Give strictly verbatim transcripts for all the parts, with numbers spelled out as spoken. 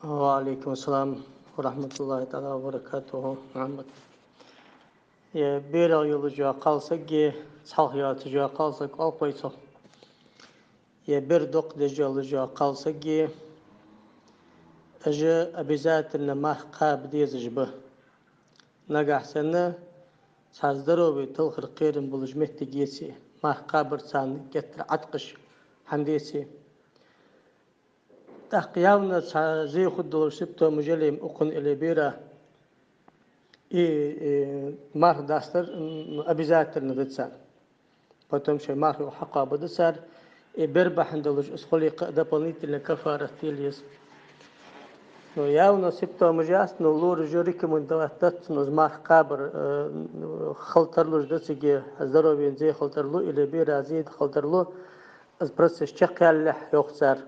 وعليكم السلام ورحمة الله تعالى وبركاته, Мухьаммад. Е берах йолаш йола кхалсаг, цхьалха йоацаш йола кхалсаг оал-кх вай цох. Е бер дукха деш йолаш йола кхалсаг, уж обязательно марха кхаба дезаш ба. Нагахьа санна цхьа здоровье талхара кхерам болаш моттиг еце, марха кхабар царна геттара Ӏаткъаш хӀама деце. ТӀаккха явно цхьа зе хургдолаш симптомаш яле-м укхун или бера, и, и марха дастар, м, обязательно да царна. Потом шоай мархо хьакхоабаргда цар, и бер бахьан долаш из хуле кхы а дополнительно каффарат тела еза. Ну, явно симптомаш яц, но лораш рекомендовать дац цунна из марха кхабар, э, хила тарлуш да цига, здоровьена зе хила тарлу или бера зе хила тарлу, из процесс чакхъялалехь, йоах цар.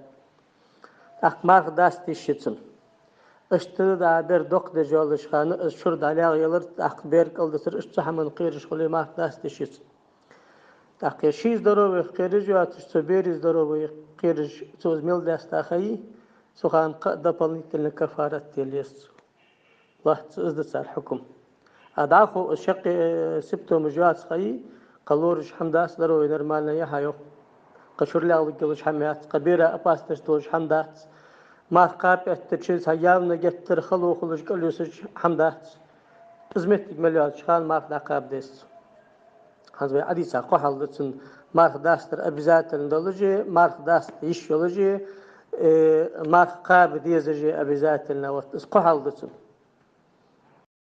ТӀаккха марха даста йиш я цунна. Иштта да бер дукха деш йолча хана, из шура дӀалаьгӀъялар, тӀаккха бер кӀалдисар, иштта цу хӀаман кхераш хуле, марха даста йиш я цунна. ТӀаккха е ший здоровьех кхераш йоацаш, цу берий здоровьех кхераш, цо из мел даьста ха йий, цу хана кхы а дополнительно каффарат тела еза цо. Лоацца из да цар хьукам. А дӀахо из шаккхе, э, симптомаш йоаца ха йий, кхы лораш хӀама дац, здоровье нормально я хьа, йоах. Кхы шура лаьгӀлургйолаш хӀама яц, кхы бера опасность долаш хӀама дац. Марха кхаба эттача цхьа явно геттара хало хулаш, кӀалйисача хӀама дац. Из моттиг мел йоацача хана марха дӀакхаба деза цо. ХӀанз вай Ӏодийца кхо хьал да цунна: марха дастар обязательно долаш, марха даста йиш йолаш, э, марха кхаба дезаш обязательно. Вот из кхо хьал да цунна.